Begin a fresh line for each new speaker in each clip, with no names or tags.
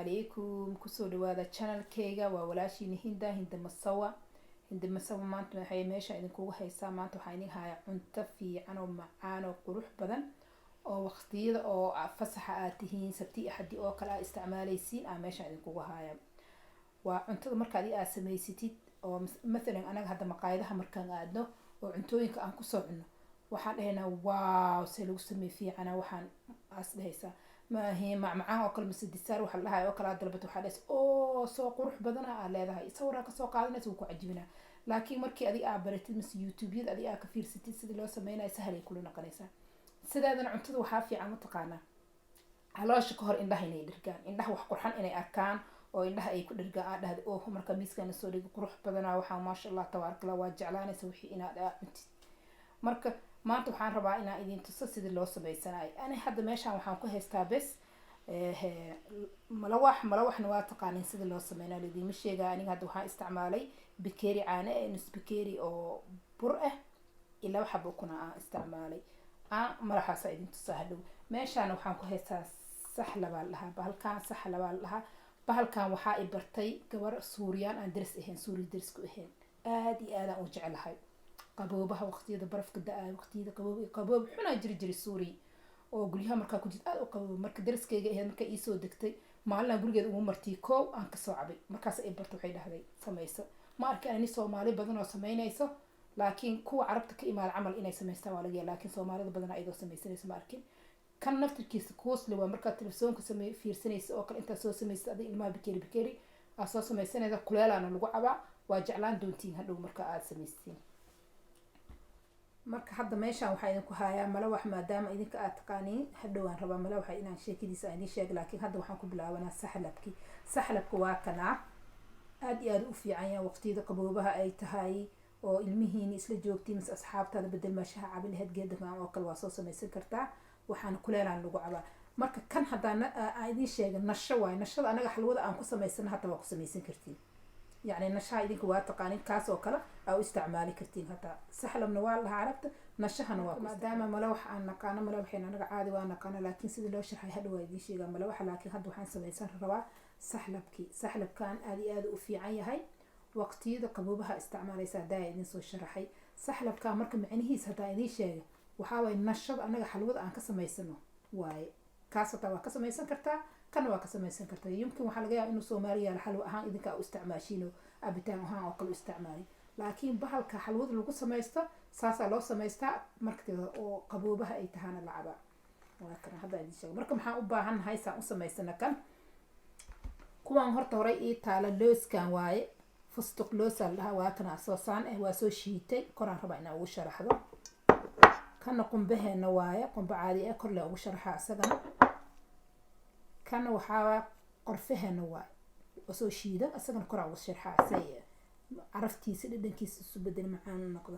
Calaykum, kusoo dhawaada channelkeyga. Waa walaashiina Hinda, Hinda Masawa, Hinda Masawa. Maanta waxay meesha idinkugu haysaa, maanta waxaa idin hayaa cunto fiican oo macaan oo qurux badan oo waqtiyada oo fasaxa aad tihiin, Sabti, Axadi oo kale aad isticmaaleysiin aa meesha idinkugu haya. Waa cuntada marka adi aad samaysatid oo mathalan anaga hadda maqaayadaha markaan aadno oo cuntooyinka aan kusoo cunno, waxaan dhahaynaa, "Wow, see lagu sameey fiicana." Waxaan aas dhahaysaa maahe macmacaan oo kale mise dessert waxa la dhahayo oo kale aad dalbato, waxaa dhahaysa, "Oo soo qurux badana," aad leedahay, sawiraa kasoo qaadanaysa, wuu ku cajibinaa. Laakiin markii adiga aad baratid mise YouTube-yada adiga aad ka fiirsatid sidii loo sameynayo, sahlay kula noqonaysaa. Sideedana cuntada waxaa fiican, mataqaanaa, caloosha ka hor indhaha inay dhirgaan, indhaha wax qurxan inay arkaan oo indhaha ay ku dhirgaan. Aad dhahda, "Oh," marka miiskana soo dhigi, "qurux badanaa waxaa, maasha Allah, tabaaraka Allah." Waa jeclaanaysa wixii inaad cuntid. Marka maanta waxaan rabaa inaan idin tuso sidii loo sameysanayo. Ani hadda meeshaan waxaan ku haystaa bes malawax. Malawaxna waa taqaanin sida loo sameynayo, laidiima sheegaya. Aniga hadda waxaan isticmaalay bakeeri caano eh, nus bakeeri oo bur ah iyo 2 xabo ukuna aan isticmaalay. Malaxaasa idin tusaa hadhow. Meeshaan waxaan ku haystaa saxla baa la dhahaa bahalkan, saxla baa la dhahaa bahalkan. Waxaa i bartay gabar Suuriyaan aan daris ahayn, Suuriya daris ku ahayn. Aada iyo aadaan u jeclahay qaboobaha, waqtiyada barafka da-ayo, waqtiyada qaboob. Qaboob xunaa jiri jiray Suuriya oo guryaha markaa ku jirta aada u qaboob. Marka dariskeyga ahayd, markaa iisoo degtay, maalinaan gurigeeda ugu martiyay, koow aan kasoo cabay. Markaas ay barta, waxay dhahday, "Samayso." Ma arki ani Soomaali badan oo samaynayso, laakiin kuwa Carabta ka imaada camal inay samaystaan waa laga yaaba, laakiin Soomaalida badanaa iyadoo samaysanayso ma arkin. Kan naftirkiisa kuusle waa markaad telefisoonka same fiirsanaysa oo kale, intaad soo samaysa adiga ilmaha bakeeri bakeeri aad soo samaysanaysa, kuleelaana lagu cabaa. Waa jeclaan doontiin hadhow marka aada samaystiin. Marka hadda meeshaan waxaa idinku hayaa malawax. Maadaama idinka aad taqaaniin, hadhow aan rabaa malawaxa inaan sheekadiisa aan idiin sheego, laakiin hadda waxaan ku bilaabanaa saxlabki. Saxlabka waa kanaa, aada iyo aada u fiican yahay waqtiyada qaboobaha ay tahay oo ilmihiini isla joogtiin mise asxaabtaada. Bedel maashaha cabi lahayd geedakan oo kale waa soo samaysan kartaa, waxaana kuleelaan lagu cabaa. Marka kan haddaan aan idiin sheega, nasho waayo. Nashada anaga xalwada aan ku samaysano hadda waa ku samaysan kartiin. Yacni nashaha idinka waa taqaanin, kaas oo kale aa u isticmaali kartiin. Hataa saxlabna waa la dhahaa Carabta, nashahana waa. Maadaama malawax aan naqaano, malawaxeen anaga caadi waa naqaano, laakiin sidii loo sharxay hadha waa idiin sheegaa malawaxa. Laakiin hadda waxaan samaysan rabaa saxlabkii. Saxlabkan aada iyo aada u fiican yahay, waqtiyada qaboobaha isticmaalaysa haddaa idin soo sharaxay saxlabka. Marka macnihiis haddaa idiin sheega, waxaa waye nashada anaga xalwada aan ka samaysano waaye. Kaas hataa waa ka samaysan kartaa, kana waa ka samaysan kartaa. Yumkin waxaa laga yaaba inuu Soomaaliya yaalo, xalwo ahaan idinka u isticmaashiin oo cabitaan ahaan oo kale u isticmaali, laakiin bahalka xalwada lagu samaysto saasaa loo samaystaa. Marka oo qaboobaha ay tahaana la cabaa. Waa kana hadda idin sheega. Marka maxaan u baahannahay saan u samaysana kan? Kuwaan horta horey ii taala looskan waaye, fustuq loosaa la dhahaa. Waa kana soo saan ah, waa soo shiitay, koraan rabaa inaan ugu sharaxdo. Kana qumbaheena waaye, qumba caadi ah, kor le ugu sharaxa isagana. Kana waxaa qorfaheena waaye oo soo shiidan, isagana koraan ugu sharxaa say caraftiisa, dhadhankiisa isu bedel, macaan u noqdo.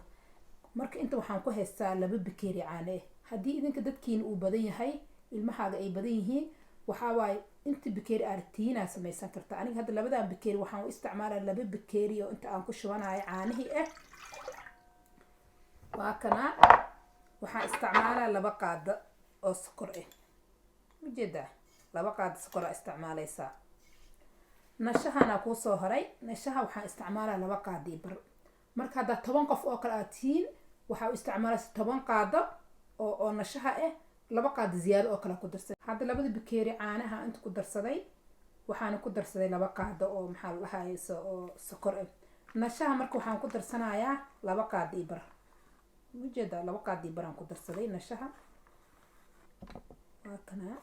Marka inta waxaan ku haystaa 2 bakeeri caano ah. Haddii idinka dadkiina uu badan yahay, ilmahaaga ay badan yihiin, waxaa waaye inta bakeeri aragtiinaa samaysan karta. Aniga hadda labadan bakeeri waxaan u isticmaalaa 2 bakeeri oo inta aan ku shubanayo caanihii ah. Waa kanaa. Waxaan isticmaalaa 2 qaado oo sokor ah. Ujeedaa, 2 qaado sokor aa isticmaaleysaa. Nashahana kuusoo horay, nashaha waxaan isticmaalaa 2 qaado iyo bar. Marka haddaa 10 qof oo kale aad tihiin, waxaa u isticmaalaysa 10 qaado oo nashaha ah, 2 qaado ziyaado oo kale ku darsaday. Hadda labada bakeeri caanaha inta ku darsaday, waxaana ku darsaday 2 qaado oo, maxaa la dhahay, oo sokor ah. Nashaha marka waxaan ku darsanayaa 2 qaado iyo bar. Ujeedaa, 2 qaado iyo bar aan ku darsaday nashaha. Waa kana,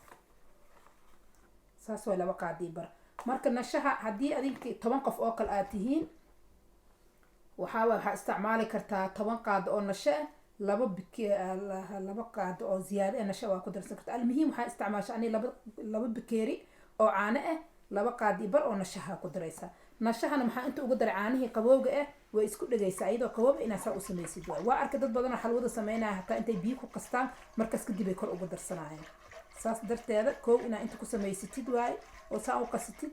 saas waa 2 qaado iyo bar. Marka nashaha haddii adinki 10 qof oo kale aad tihiin, waxaa isticmaali kartaa 10 qaado oo nasho ah, 2 qaado oo ziyaado ah nasho waa ku darsan kartaa. Almuhiim, waxaa isticmaasha ani 2 bakeeri oo caano ah, 2 qaado iyo bar oo nashaha ku daraysa. Nashahana maxaa inta ugu daray? Caanihii qabowga ah way isku dhegaysaa iyadoo qaboob. Inaa saa u samaysid waay. Waa arkay dad badan oo xalwada sameynaya, hataa intay biyo ku qastaan, markaas kadib ay kor ugu darsanayaan. Saas darteeda koow inaa inta ku samaysatid waaye oo saa u qasatid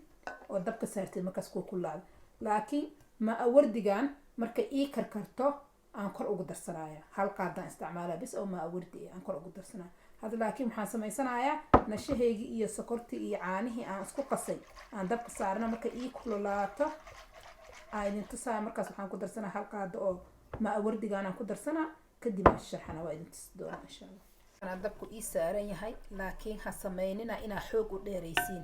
oo dabka saartid, markaas kuwa kulaada. Laakiin ma awardigan marka ii karkarto aan kor ugu darsanaya, hal qaadaan isticmaalaya bis oo maa wardi aan kor ugu darsanaya. Hadda laakiin waxaan samaysanayaa nashahaygii iyo sokortii iyo caanihii aan isku qasay aan dabka saarna. Marka ii kululaato aan idin tusaaya. Markaas waxaan ku darsanaa hal qaado oo maa wardigaan aan ku darsanaa, kadib aan sharxana, waa idin tusi doonaa insha Allah. Anaa dabku ii saaran yahay, laakiin ha sameynina inaa xoog u dheeraysiin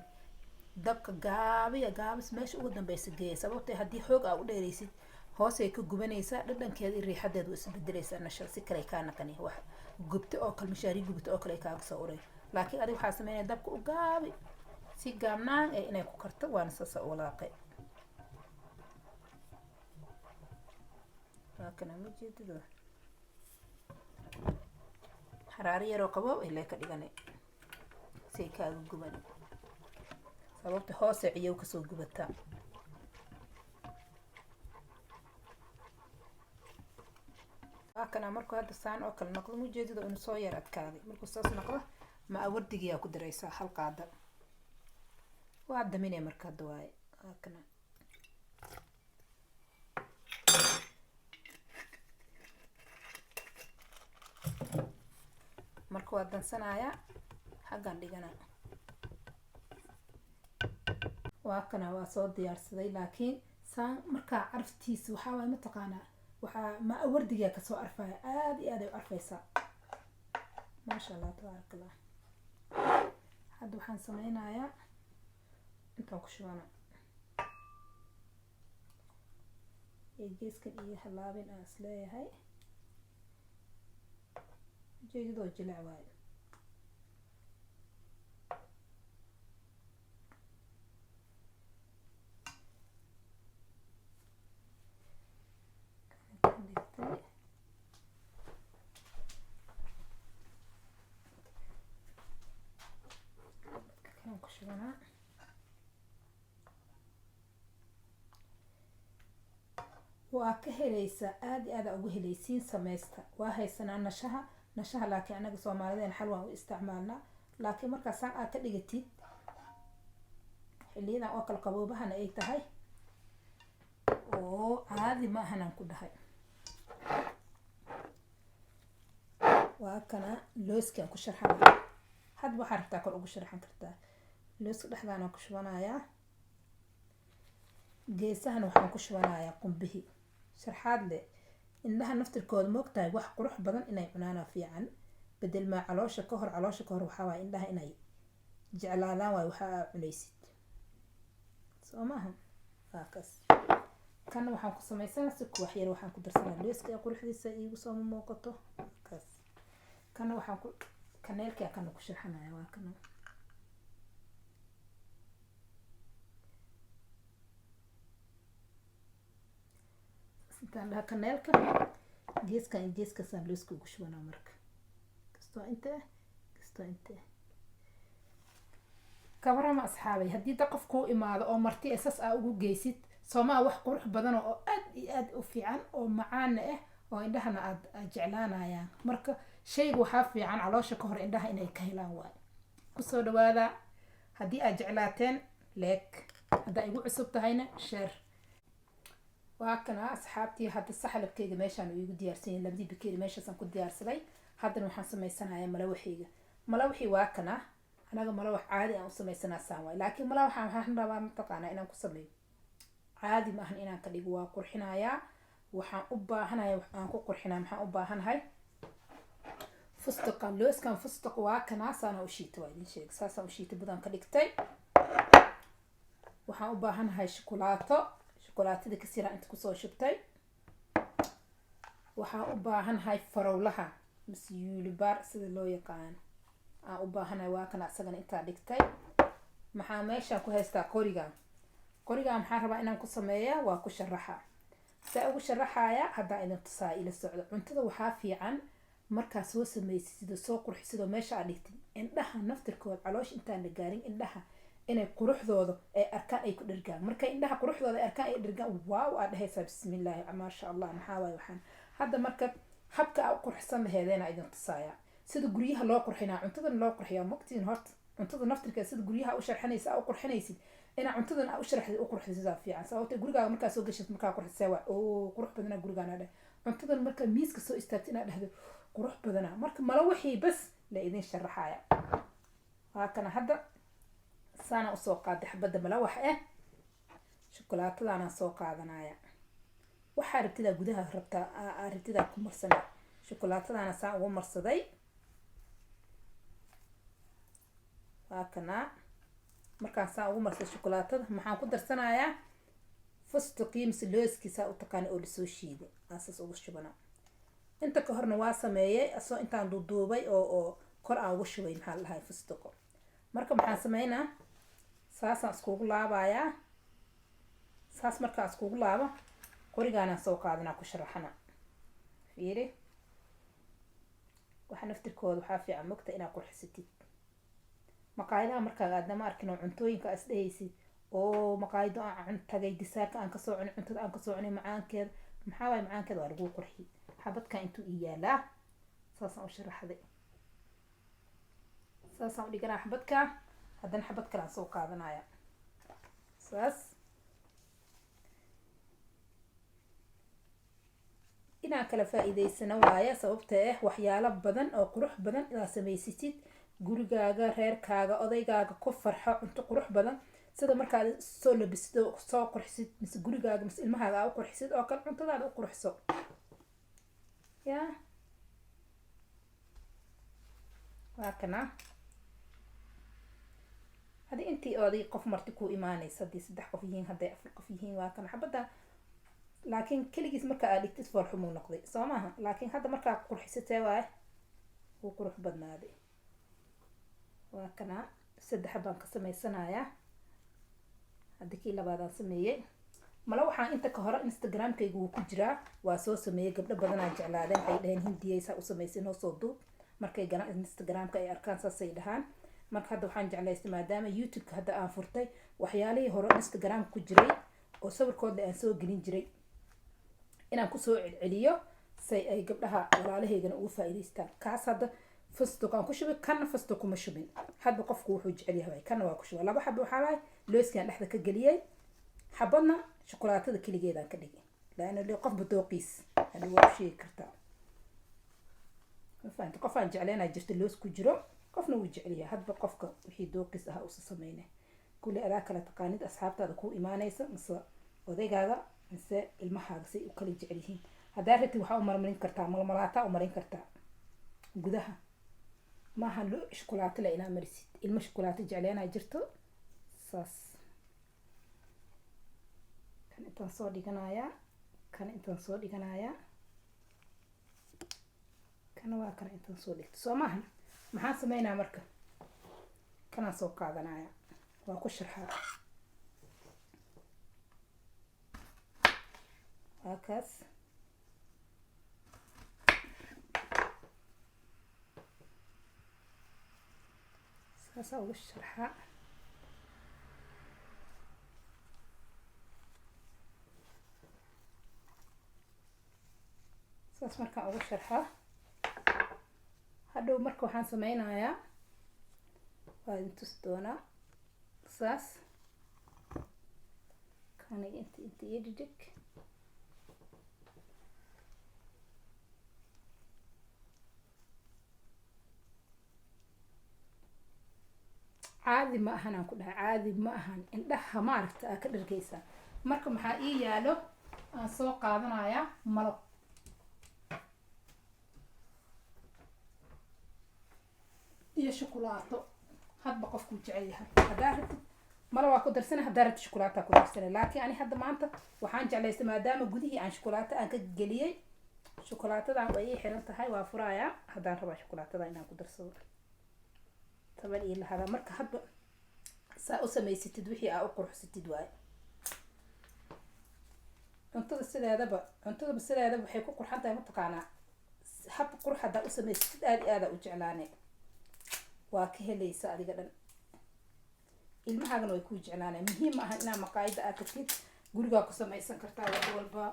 dabka. Gaabiya, gaabis meesha ugu dambeysa geeya, sababtee haddii xoog aa u dheeraysid hoosay ka gubanaysaa, dhadhankeeda iyo riixadeeda waa isbedelaysaa, nasha si kale kaa naqani, wax gubta oo kale, mishaari gubta oo kale ay kaaga soo uray. Laakiin adiga waxaa sameynaya dabka u gaabi si gaabnaan ee inay ku karto, waana saasa u walaaqay. Waa kana, ma jeedido? Xaraaro yaroo qaboob ilaa ka dhigani say kaaga guban, sababta hoose ciyow kasoo gubataa. Waa kana, markuu hadda saan oo kale noqdo, mujeedada inuu soo yar adkaaday. Markuu saas noqdo, ma awardigiyaa ku daraysaa hal qaada, waa daminay. Marka hadda waaye, waa kana. Marka waa dansanayaa, xaggan dhigana. Waa kana, waa soo diyaarsaday. Laakiin saan markaa carftiisa waxaa waaye, mataqaanaa, waxaa ma awardigaa kasoo arfaya, aada iyo aad ay u arfaysaa, maasha Allah, tabaaraka Allah. Hadda waxaan sameynayaa intaan ku shubana ee geeskan iyo halaabin aan isleeyahay, ujeedadoo jilac waayo. Intaan dhigtay kalaan ku shubanaa. Waa ka helaysaa, aada iyo aada uga helaysiin. Sameysta, waa haysanaa nashaha. Nashaha laakiin anaga Soomaalideen xal waan u isticmaalnaa, laakiin markaa saan aad ka dhigatid xiliyadan oo kale qaboobahana ay tahay oo caadi ma ahanaan ku dhahay. Waa kana, looskaan ku sharxanaya. Hadba waxaa rabtaa kor ugu sharxan kartaa. Looska dhexdaanaan ku shubanayaa, geesahana waxaan ku shubanayaa qumbihii sharxaad leh. Indhaha naftirkooda moogtahay wax qurux badan inay cunaana fiican, bedel maa caloosha ka hor. Caloosha ka hor waxaa waaye indhaha inay jeclaadaan waayo waxa aa cunaysid, soo maaha? Waa kaas. Kana waxaan ku samaysanaa si wax yar waxaan ku darsanaa looska ee quruxdiisa iigu soo muuqato. Kaas kana waxaan ku kaneelkaa kana ku sharxanaya, waa kana. Intaan dhaha kaneelka geeskan iyo geeskaasaan looska ugu shubanaa. Marka kastoo inta ah, kastoo inta ah. Kabarama asxaabay, haddii da qof kuu imaado oo marti ee sas aa ugu geysid, soomaa wax qurux badan oo aad iyo aad u fiican oo macaana ah oo indhahana aad jeclaanayaan. Marka shayga waxaa fiican caloosha ka hor indhaha inay ka helaan waayo. Kusoo dhawaada. Haddii aad jeclaateen, like. Haddaa igu cusub tahayna, share. Waa kana asxaabtii, hadda saxlabkeyga meeshaan uu iigu diyaarsan yahay, labadii bakeeri meeshaasaan ku diyaarsaday. Haddana waxaan samaysanayaa malawaxayga. Malawaxii waa kana. Anaga malawax caadi aan u samaysanaa saan waay, laakiin malawaxaan waxaan rabaa, mataqaanaa, inaan ku sameeyo caadi ma ahan inaan ka dhigo, waa qurxinayaa. Waxaan u baahanahay wax aan ku qurxinaa. Maxaan u baahanahay? Fustuqa, looskan fustuq waa kanaa. Saana u shiitay, waa idin sheegay, saasaan u shiitay, budaan ka dhigtay. Waxaan u baahanahay shukulaato, shukulaatada kasiraan inta kusoo shubtay. Waxaan u baahanahay farowlaha mise yuulibaar sida loo yaqaano aan u baahanahay, waa kana, isagana intaa dhigtay. Maxaa meeshaan ku haystaa? Qorigan. Qorigan maxaan rabaa inaan ku sameeya? Waa ku sharaxa. Saa ugu sharaxaya haddaan idin tusaa, ila socdo. Cuntada waxaa fiican markaa soo sameysid, sida soo qurxisid oo meesha aad dhigtid, indhaha naftirkooda, caloosha intaan la gaarin, indhaha inay quruxdooda ay arkaan, ay ku dhergaan. Markay indhaha quruxdooda ay arkaan, ay dhergaan, wow aad dhehaysaa, bismillaahi, maasha Allah. Maxaa waaye waxaan hadda? Marka habka aa u qurxsan laheedeena idin tusaaya, sida guryaha loo qurxinaa cuntadan loo qurxiyaa. Mogtiin horta cuntada naftirkeeda sida guryaha u sharxanaysa aa u qurxinaysid, inaa cuntadan aa u sharaxdid, u qurxid sidaa fiican, sababta gurigaaga markaa soo gashid, markaa qurxisay, waa oo qurux badanaa gurigaana dheh. Cuntadan markaa miiska soo istaagto inaad dhahdo Qurux badana. Marka mala wixii bas la idin sharaxaya. Waa kana hadda saana usoo qaaday xabadda malawax ah, shukulaatadaanaan soo qaadanaya. Waxaa rabtidaa gudaha rabtaa, aa rabtidaa ku marsana. Shukulaatadaana saan ugu marsaday. Waa kanaa. Markaan saan ugu marsaday shukulaatada, maxaan ku darsanayaa? Fustuqii mise looskii, saa u taqaana, oo lasoo shiiday aasaas ugu shubana. Inta ka horna waa sameeyey asoo intaan duuduubay oo kor aan ugu shubay, maxaa la dhahay, fustuqo. Marka maxaan sameynaa? Saasaan iskugu laabayaa. Saas markaan iskugu laabo, qorigaanaan soo qaadanaa, ku sharaxana. Fiiri, waxa naftirkooda waxaa fiican mogta inaad qurxisatid. Maqaayadaha markaa aadna, ma arkin oo cuntooyinka is dhehaysid oo maqaayado aan cun tagay, disaarka aan kasoo cunay, cuntada aan kasoo cunay, macaankeeda maxaa waaye? Macaankeeda waa lagu qurxiyey. Xabadkan intuu ii yaalaa, saasaan u sharaxday, saasaan u dhiganaa xabadka. Haddana xabad kale aan soo qaadanaya, saas inaan kala faa-iideysano waaye. Sababta ah, waxyaalo badan oo qurux badan inaad samaysatid gurigaaga, reerkaaga, odaygaaga ku farxo, cunto qurux badan, sida markaad soo labisid oo soo qurxisid, mise gurigaaga mise ilmahaaga aa u qurxisid oo kale, cuntadaada u qurxso. Ya, waa kana. Haddii intii oday qof marti ku imaanaysa, haddii saddex qof yihiin, hadday afar qof yihiin, waa kana xabadda. Laakiin keligiis marka aad dhigtid, foolxumuu noqday, soo maaha? Laakiin hadda markaa qurxisatee waaye, wuu qurux badnaaday. Waa kana, saddex baan ka samaysanayaa. Hadda kii labaadaan sameeyey. Mala waxaan inta ka hore Instagramkayga wuu ku jiraa, waa soo sameeyey. Gabdho badanaa jeclaadeen, waxay dhaheen: "Hindiyay, saa u samaysay noo soo duub." Markay galaan Instagramka ay arkaan, saasay dhahaan. Marka hadda waxaan jeclaystay, maadaama YouTube-ka hadda aan furtay, waxyaalihii hore Instagram ku jiray oo sawirkooda aan soo gelin jiray inaan kusoo celceliyo, say ay gabdhaha walaalahaygana ugu faa'iidaystaan. Kaas hadda fustuq aan ku shubay, kanna fustuq kuma shubin. Hadba qofku wuxuu jecel yahay. Kanna waa ku shubay laba xabo. Waxaa waaye looskaan dhexda ka geliyey, xabadna shukulaatada keligeedaan ka dhigay, laana li qofba dooqiis hadhi waa u sheegi kartaa. Ma fahamtay? Qof aan jecleynaa jirta loos ku jiro, qofna wuu jecel yahay. Hadba qofka wixii dooqiis ahaa usa sameynay. Kulli adaa kala taqaanid asxaabtaada kuu imaanaysa, mise odaygaaga, mise ilmahaaga, say u kala jecel yihiin. Haddaa rabtid, waxaa u marmarin kartaa malmalaataa, u marin kartaa gudaha. Maaha lo shukulaato le inaa marisid. Ilmo shukulaato jecleynaa jirto. Saas kan intaan soo dhiganayaa, kan intaan soo dhiganayaa, kana waa kana intaan soo dhigto, soo maaha? Maxaan sameynaa marka? Kanaan soo qaadanaya, waa ku sharxaa. Waa kaas. Saasaa ugu sharxaa. Saas markaan ugu sharxo, hadhow marka waxaan sameynayaa, waa idin tusi doonaa. Saas kana inta iyo dhidhig. Caadi ma ahan, aan ku dhahay, caadi ma ahan. Indhaha maaragta aa ka dhargeysaa. Marka maxaa ii yaalo? Aan soo qaadanayaa malab iyo shukulaato, hadba qofkuu jecel yahay. Haddaa rabtid mala waa ku darsana, haddaa rabtid shukulaataa ku darsana. Laakiin ani hadda maanta waxaan jeclaystay, maadaama gudihii aan shukulaato aan ka geliyey, shukulaatadan way ii xiran tahay, waa furayaa. Haddaan rabaa shukulaatada inaan ku darsado, toban iyo lahada. Marka hadba saa u samaysatid wixii aa u quruxsatid waaye. Cuntada sideedaba, cuntadaba sideedaba waxay ku qurxan tahay, mataqaanaa, hab qurux haddaa u samaysatid, aada iyo aada u jeclaane, waa ka helaysa adiga dhan, ilmahaagana way kuu jeclaanay. Muhiim ma aha inaa maqaayada aad tagtid, gurigaa ku samaysan kartaa. Wax walba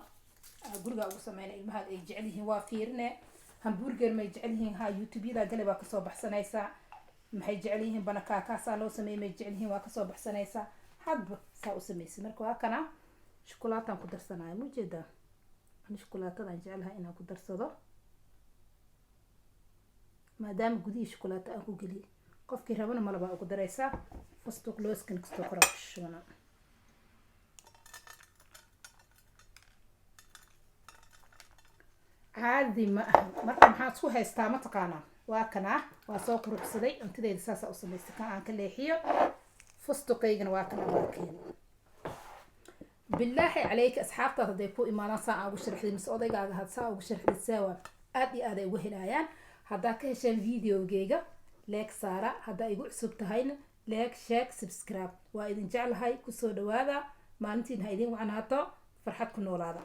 gurigaa ugu sameyna ilmahaaga ay jecel yihiin. Waa fiirine, hamburger may jecel yihiin? Ha, YouTube-yada gale, waa kasoo baxsanaysaa. Maxay jecel yihiin? Banakaakaasaa loo sameeyey may jecel yihiin? Waa kasoo baxsanaysaa. Hadba saa u samaysay. Marka waa kana, shukulaataan ku darsanaya. Mujeedaa, ani shukulaatadaan jeclahay inaan ku darsado. Maadaama gudihii shukulaato aan ku geliyay, qofkii rabana malabaa ugu daraysaa. Fastuq looskan kastoo koraa ku shubana. Caadi ma aha. Marka maxaan isku haystaa, mataqaanaa? Waa kanaa, waa soo quruxsaday cuntadeyda, saasaa u samaystay. Kan aan ka leexiyo, fustuqaygana waa kana, waa keen. Bilaahi caleyka, asxaabtaas hadday ku imaadaan, saa aan ugu sharxday, mise odaygaaga had saa ugu sharxday, saawa aad iyo aad ay uga helayaan. Haddaa ka hesheen videogeyga, like saara. Haddaa igu cusub tahayna, like, share, subscribe. Waa idin jeclahay. Kusoo dhawaada. Maalintiin ha idin wacnaato, farxad ku noolaada.